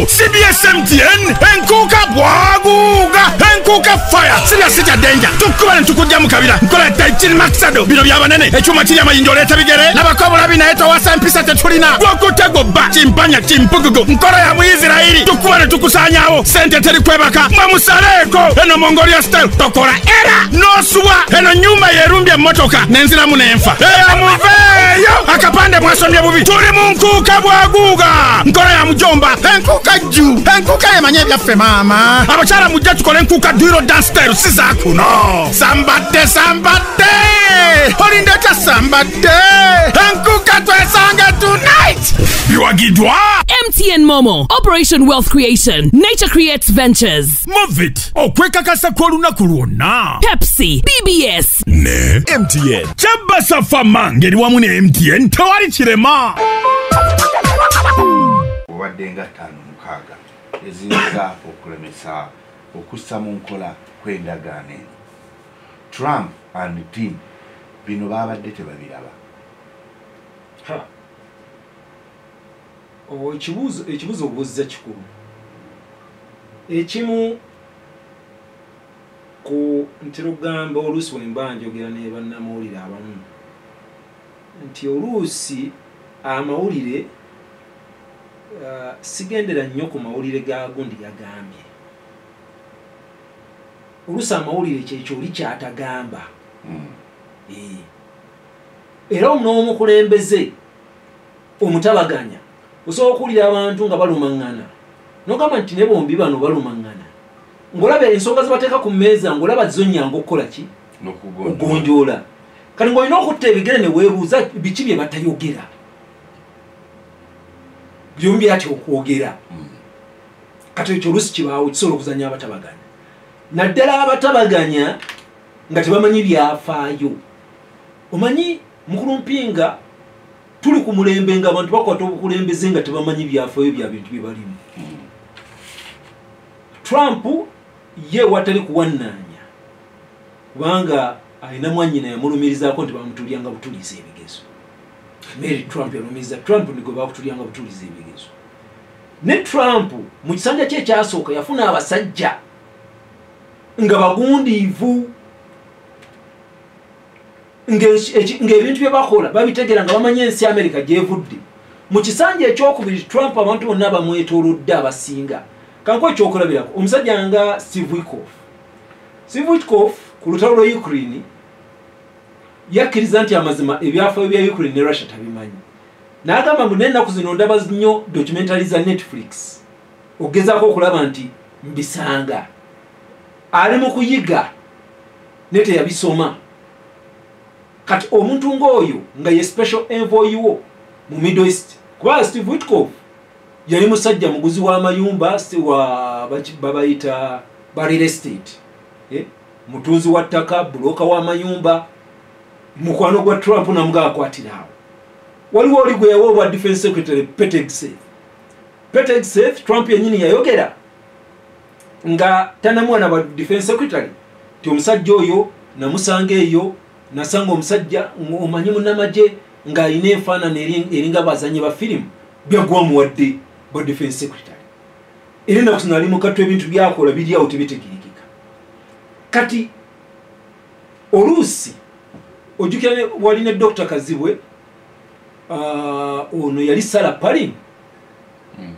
CBS MTN enkuuka bwaguuga enkuuka fire sina sita danger tukuba ntukujja mu kabira nkola taichini maxado bino byabanene ekyuma kiri amayinja oleeta bigere n'abakobulabi naye towasa empisa tetulina gwokutego bba kimpanya kimpugugu nkola ya mu Israeli tukuba ne tukusaanyaawo sente teri kwebaka mwe musaleeko eno Mongolia style tokola era n'osuwa eno nyumba yerumbye emmotoka n'enziramu n'enfa eyamuveeyo akapande mwasomye bubi tuli mu nkuuka bwaguuga nkola ya mujomba enkuuka jju enkuuka yemanye ebyaffe maama abakyala mujja tukole enkuuka duiro dance style si za kuno sambadde sambadde olindeta sambadde enkuuka twesange tonight biwagidwa MTN Momo Operation Wealth Creation Nature Creates Ventures Move it okwekakasa kw'olunaku lwonna Pepsi BBS ne MTN Kyabasa Fama ngeri wamu ne MTN tewali kirema obadde nga 5-6 eziyinza okulemesa okussa mu nkola kw'endagaano eno. Trump and team bino babadde tebabiraba. Ekibuuzo obuuzza kikulu. Ekimu ku ntera okugamba oluusi bwe mba njogera ne bannamawulire abamu nti oluusi amawulire sigendera nnyo ku mawulire ga gundi yagambye. Oluusi amawulire kyekyo oli kyatagamba. Era n'omukulembeze omutabaganya osobola okuwulira abantu nga balumaŋŋana n'ogamba nti ne bombi bano balumaŋŋana ng'olaba ensonga zebateeka ku mmeeza ng'olaba zo nnyangu okukola ki okugonjoola. Kati ng'olina okutta ebigere ne weebuuza biki bye batayogera byombi ati okwogera. Kati ekyo oluusi kibaawo kisobola okuzannya abatabaganya naddala abatabaganya nga tebamanyi byafaayo. Omanyi mukulu Mpinga tuli ku mulembe nga abantu bakwata obukulembeze nga tebamanyi byafaayo bya bintu bye balimu. Trump ye watali kuwannaanya kubanga alina mwannyina yamulumirizaako nti bamutulyanga butuliza ebigezo. Mary Trump yalumiriza Trump nti gwe bakutulyanga butuliza ebigezo. Ne Trump mu kisanja kye ekyasooka yafuna abasajja nga bagundiivu ng'ebintu bye bakola babitegeera nga bamanyi ensi Amerika gy'evudde. Mu kisanja ekyokubiri Trump abantu bonna bamwetoolodde abasinga. Kankuwe ekyokulabirako omusajja nga Steve Witkoff. Steve Witkoff ku lutalo lwa Ukraine yakkiriza nti amazima ebyafaayo bya Ukraine ne Russia tabimanyi. N'agamba mbu n'ennaku zino ndaba nnyo documentary za Netflix okugezaako okulaba nti mbisanga. Ali mu kuyiga ne teyabisoma. Kati omuntu ng'oyo nga ye special envoy wo mu Middle East kuba Steve Witkoff yali musajja muguzi w'amayumba wa babayita ba real estate, mutunzi wa ttaka, buloka w'amayumba, mukwano gwa Trump namuga akwatira awo. Waliwo oli gwe yawa obwa defense secretary Pete Hegseth. Pete Hegseth Trump yennyini yayogera nga tannamuwa bwa defense secretary ti omusajja oyo namusanga eyo nasanga omusajja omanyi munnamagye ng'alina enfaanana eringa bazannyi ba firimu byagwa muwadde bwa defense secretary. Era ennaku zino ali mu kattu ebintu byakola biri awo tebitegeerekeka. Kati oluusi ojjukira wali ne Dr. Kazibwe ono yali Sarah Palin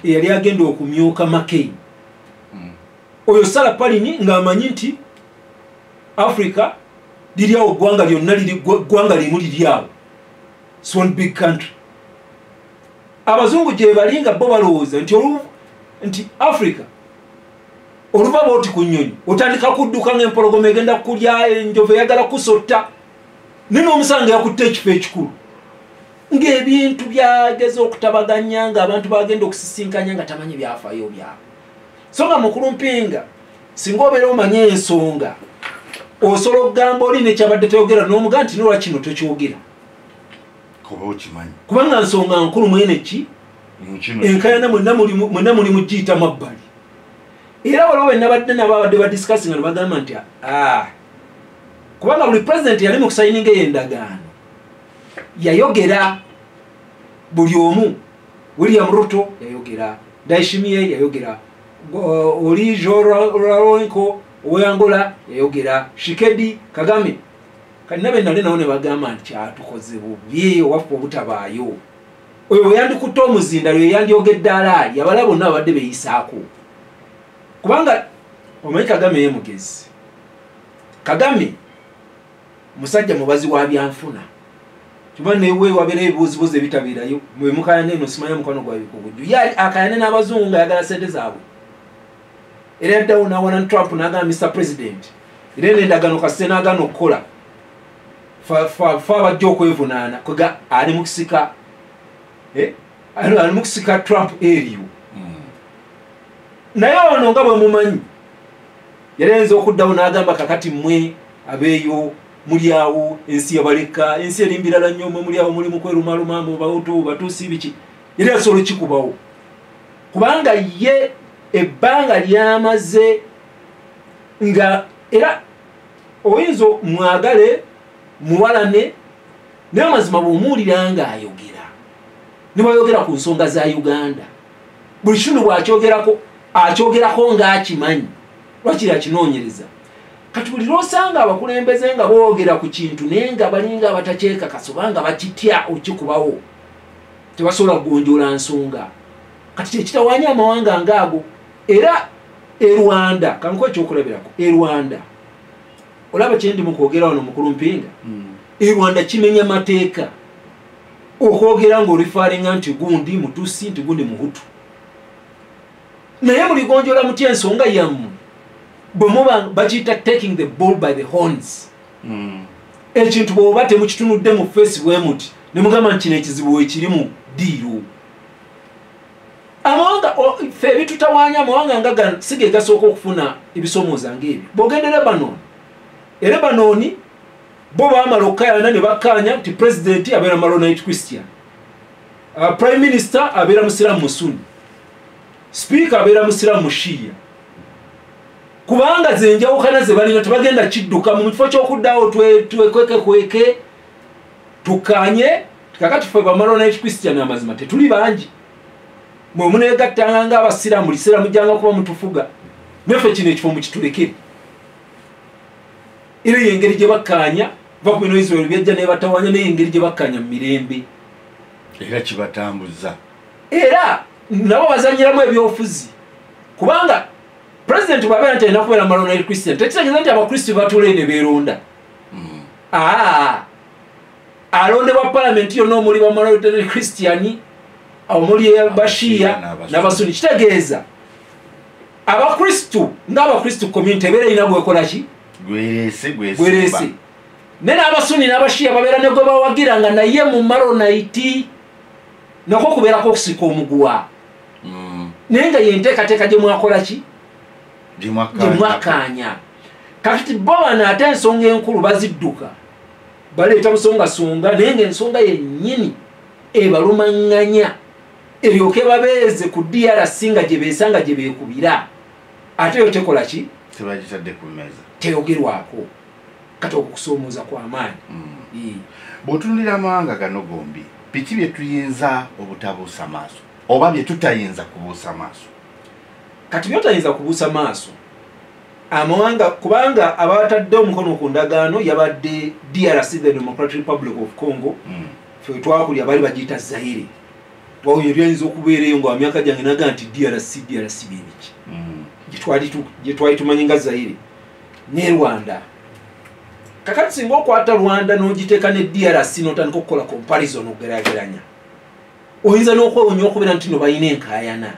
eyali agenda okumyuka McCain. Oyo Sarah Palin ng'amanyi nti Africa liri awo ggwanga lyonna liri ggwanga limu liri awo. It's one big country. Abazungu gye bali nga bo balowooza nti Africa oluva bw'oti ku nnyonyi otandika kudduka ng'empologoma egenda kulya enjovu eyagala kusotta naye n'omusanga yakutte ekifo ekikulu ng'ebintu byageza okutabaganya ng'abantu bagenda okusisinkanya nga tamanyi byafaayo byabwe. So nga mukulu Mpinga singa obeera omanye ensonga osobola okugamba oli nekyabadde tayogera n'omugaa nti nolwa kino tokyogera kubanga nsonga nkulu mwene ki enkayana mwenna muli mugiyita mabbali. Era waliwo we nabadde nabo abadde badiscussinga ne bagamba nti kubanga buli president yali mu kusayininga eyo endagaano yayogera buli omu. William Ruto yayogera, Ndayishimiye yayogera, oli João Lourenço owe Angola yayogera, Tshisekedi, Kagame. Kati nabe nali nabo ne bagamba nti kyatukoze bubi owaffe obutabaayo. Oyo bwe yandikutte omuzindalo ye yandyogedde alaali, abalala bonna babadde beeyisaako. Kubanga omanyi Kagame ye mugezi. Kagame musajja mubazi wa byanfuna. Kiba newe wabeera ebibuuzibuuzi ebitabeerayo, mwe mukayana eno simanya mukwano gwa bikugujju. Ye akayane n'abazungu ng'ayagala ssente zaabwe. Era yaddawo n'awana ne Trump n'agamba Mr President, era eno endagaano kasite n'agaana okukola. Fa abajja okwevunaana, kwega ali mu kusika, ali mu kusika Trump eriyo. Naye ono nga bwe mumanyi, yali ayinza okuddawo n'agamba kakati mmwe abeeyo muli awo, ensi yabaleka, ensi eri mbirala nnyo, mmwe muli awo muli mu kwerumaluma, mu Bahutu, Batuusi, biki. Yali asobola okikubawo. Kubanga ye ebbanga lyamaze nga era oyinza mwagale muwalane, naye amazima bw'omuwulira ng'ayogera, ne bw'ayogera ku nsonga za Uganda, buli kitundu bw'akyogerako, akyogerako ng'akimanyi, lwakiri akinoonyereza. Kati buli lw'osanga abakulembeze nga boogera ku kintu naye nga balinga abatakyekakasa oba nga bakitya okikubawo, tebasobola kugonjoola nsonga. Kati kye kitawaanya amawanga ng'ago. Era e Rwanda, kankuwe ekyokulabirako, e Rwanda olaba kye ndi mu kwogera wano mukulu Mpinga, e Rwanda kimenya mateeka okwogera ng'orifaaringa nti gundi Mutusi nti gundi Muhutu. Naye muligonjoola mutya ensonga yammwe bwe muba bakiyita taking the bull by the horns. Ekintu bw'oba temukitunudde mu face bwe muti ne mugamba nti kino ekizibu weekiri mu ddiiro. Amawanga ffe ebitutawaanya amawanga nga gano si ge gasooka okufuna ebisomooza ng'ebyo. Bw'ogenda Lebanon, e Lebanon bo baamala okukayana ne bakkaanya nti pulezidenti abeera Maronite Christian, prime minister abeera Musiraamu Musuni, speaker abeera Musiraamu Mushiya. Kubanga ze njawukana ze balina tebagenda kidduka mu kifo ky'okuddawo twekwekekweke tukkaanye. Kakati ffe ba Maronite Christian amazima tetuli bangi, mwe muneegattanga ng'abasiraamu liseera mujjanga kuba mutufuga, naffe kino ekifo mukitulekere. Era eyo engeri gye bakkaanya, va ku bino Israel byajja n'ebatawaanya, naye engeri gye bakkaanya mu mirembe era kibatambuza. Era nabo bazannyiramu ebyobufuzi, kubanga pulezidenti bw'abeera nti alina kubeera Maronite Christian tekitegeeza nti abakristu batuula eno ne beeronda. Alondebwa palamenti yonna omuli ba Maronite Christian, omuli Bashiya n'Abasuni. Kitegeeza abakristu ng'abakristu community ebeera erina gwekola ki? Gwerese. Naye n'Abasuni n'Abashiya babeera ne gwe bawagira nga naye mu Maronite, nakwo kubeerako okusika omuguwa. Naye nga yenteekateeka gye mwakola ki? Gye mwakkaanya. Kakati bo bano ate ensonga enkulu bazidduka, baleeta busongasonga, naye ng'ensonga yennyini ebalumaŋŋanya eryoke babeeze ku DRC nga gye beesanga gye beekubira, ate yo tekola ki? Tebagitadde ku mmeeza, teyogerwako. Kati okwo kusoomooza kw'amaanyi. Bw'otunuulira amawanga gano gombi, biki bye tuyinza obutabuusa maaso oba bye tutayinza kubuusa maaso? Kati byotayinza kubuusa maaso amawanga, kubanga abatadde omukono ku ndagaano yabadde DRC, the Democratic Republic of Congo. Ffe twakulya baali bagiyita Zaire. Byayinza okubeera eyo nga wa myaka gyange naga nti DRC, DRC byebiki gye twali tumanyi nga Zaire ne Rwanda. Kakati singa okwata Rwanda n'ogiteeka ne DRC n'otandika okukola comparison okugeraageranya, oyinza n'okwewuunya okubeera nti no balina enkaayana,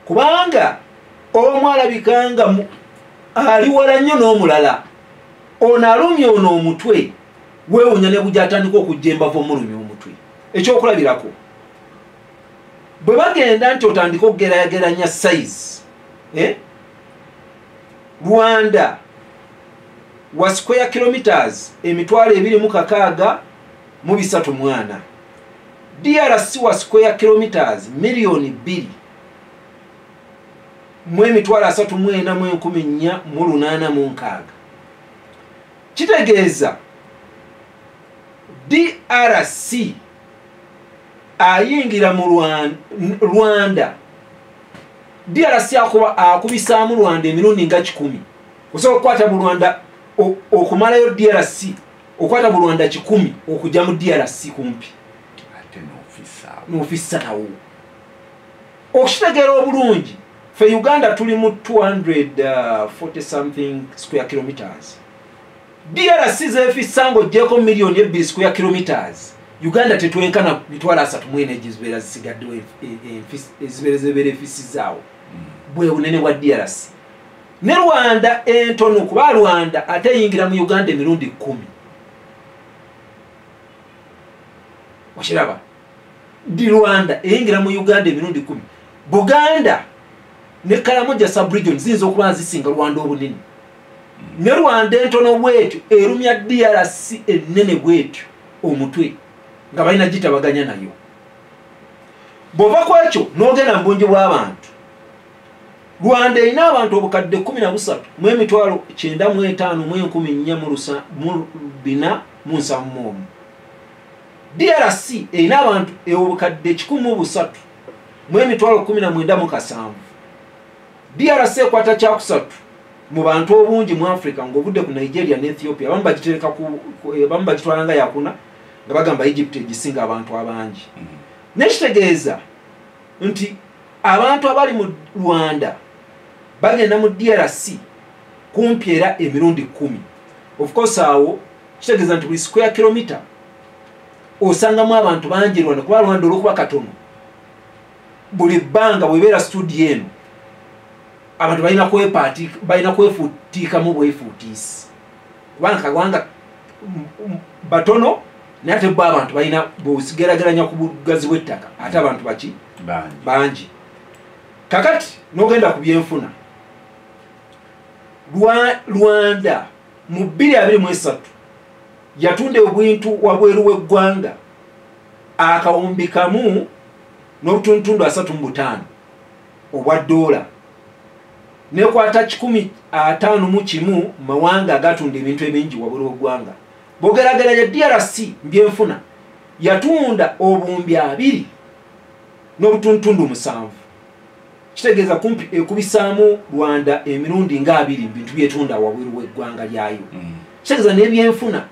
kubanga omu alabika nga ali wala nnyo n'omulala. Ono alumya ono omutwe, weewuunya ne bujja atandika okujja embavu omulumya omutwe. Ekyokulabirako, bwe bagenda nti otandika okugeraageranya size, Rwanda wa square kilometers 26,634, DRC wa square kilometers 2,334,486. Kitegeeza DRC ayingira mu Rwanda DRC akubisaamu Rwanda emirundi nga 100. Osobola okukwata mu Rwanda okumalayo DRC, okwata mu Rwanda 100 okujja mu DRC kumpi. Ate n'ofisaawo. Okitegeera obulungi, ffe Uganda tuli mu 240 something square kilometers. DRC zefisa ng'oggyeko miliyoni 2 square kilometers. Uganda tetwenkana 304 egizibeera zisigaddewo ezibeera zibeera efisizaawo. Bwe bunene bwa DRC. Ne Rwanda entono, kuba Rwanda ate eyingira mu Uganda emirundi 10. Okiraba? Di Rwanda eyingira mu Uganda emirundi 10. Buganda ne Karamoja sub-region ziyinza okuba zisinga Rwanda obunene. Ne Rwanda entono bwetyo erumya DRC ennene bwetyo omutwe nga balina gitabaganya nayo. Bw'ova ku ekyo n'ogenda mu bungi bw'abantu, Rwanda erina abantu obukadde 13 mu emitwalo 95 mu 1471. DRC erina abantu obukadde 103 mu emitwalo 19 7. DRC ekwata kyakusatu mu bantu obungi mu Africa ng'ovudde ku Nigeria ne Ethiopia. Abamu bagitereka ku abamu bagitwala nga yakuna nga bagamba Egypt egisinga abantu abangi. Nekitegeeza nti abantu abali mu Rwanda bagenda mu DRC kumpi era emirundi 10. Of course awo kitegeeza nti buli square kilometer osangamu abantu bangi Rwanda, kuba Rwanda olw'okuba katono buli bbanga bw'ebeera studio eno abantu balina balina kwefuutiikamu bwefuutiisi, kubanga kagwanga batono naye ate bo abantu balina bw'osigerageranya ku bugazi bw'ettaka ate abantu baki bangi. Kakati n'ogenda ku byenfuna, Rwanda mu 2023 yatunda obwintu wabweru w'eggwanga akawumbi kamu n'obutundutundu 35 obwa dola, nekwata 151 mawanga agatunda ebintu ebingi wabweru w'eggwanga. Bw'ogeraageranya DRC mbyenfuna yatunda obuwumbi 2 n'obutundutundu 7. Kitegeeza kumpi ekubisaamu Rwanda emirundi nga 2 bintu byetunda wabweru w'eggwanga lyayo. Kitegeeza n'ebyenfuna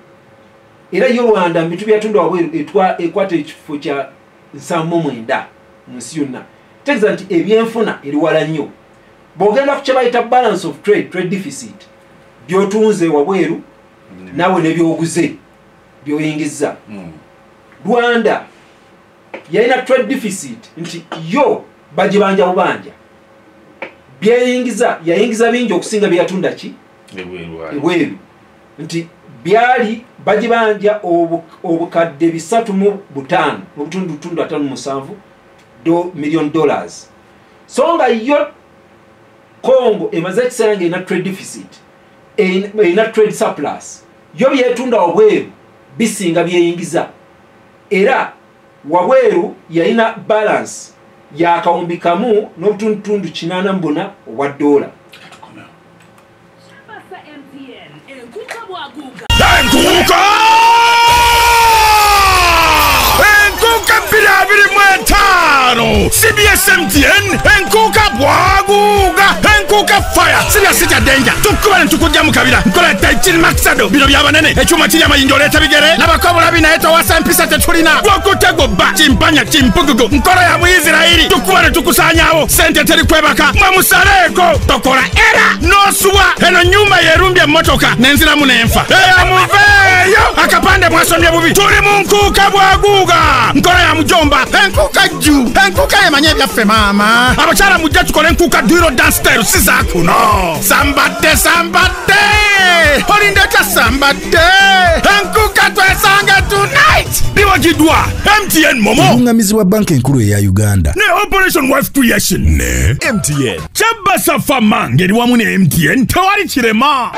era yo Rwanda mu bintu byetunda wabweru ekwata ekifo kya 79 mu nsi yonna. Kitegeeza nti ebyenfuna eri wala nnyo. Bw'ogenda ku kye bayita balance of trade, trade deficit, by'otunze wabweru naawe ne by'oguze by'oyingizza. Rwanda yalina trade deficit nti yo bagibanja bubanja, byeyingiza yayingiza bingi okusinga byeyatunda ki ebweru, nti byali bagibanja obukadde 305 n'obutundutundu 57 million dollars. So nga yo Congo emaze ekiseera ng'erina trade deficit, erina trade surplus, yo byetunda wabweru bisinga byeyingiza, era wabweru yalina balance ya akawumbi kamu n'obutundutundu 84 obwa dola. Enkuuka! Enkuuka 2025! CBS MTN, enkuuka bwaguuga, enkuuka fire, siriya sitya danger, tukuba ne tukujja mu kabira, nkola taichini maxado, bino by'abanene, ekyuma kiri amayinja oleeta bigere, nabako obulabi naye towasa empisa tetulina, gw'okutte gwobba, kimpanya kimpugugu, nkola ya mu Isirayiri, tukuba ne tukusaanyaawo, sente teri kwebaka, mwe musaleeko, tokola era n'osuwa, eno nnyumba yeerumbye emmotoka, n'enziramu n'enfa. Eya muveeyo, akapande mwasomye bubi, tuli mu nkuuka bwaguuga, nkola ya mujomba, enkuuka jju, enkuuka yemanye ebyaffe maama. Abakyala mujja tukole enkuuka duiro dance style si za kuno. Sambadde sambadde, olindeta sambadde, enkuuka twesange tonight. Biwagiddwa MTN Momo, Olungamizibwa banka enkulu eya Uganda ne Operation Wealth Creation ne MTN. Kyabasa fama ngeri wamu ne MTN tewali kirema.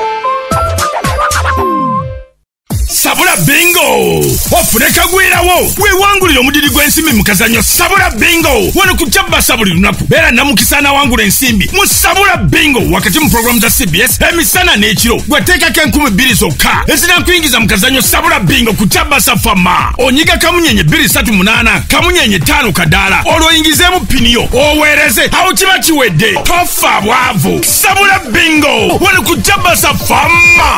Sabula Bingo ofune kagwirawo weewangulira omudiri gw'ensimbi mu kazannyo Sabula Bingo wano ku Jabasa buli lunaku. Beera namukisa n'awangula ensimbi mu Sabula Bingo wakati mu programu za CBS emisana n'ekiro. Gweteekako 2000 zokka ezinakuyingiza mu kazannyo Sabula Bingo ku Jabasa Fama. Onyiga kamunyenye 238 kamunyenye 5 kadaala olwo oyingizeemu piniyo oweereze awo kiba kiwedde. Tofa bwavu. Sabula Bingo wano ku Jabasa Fama.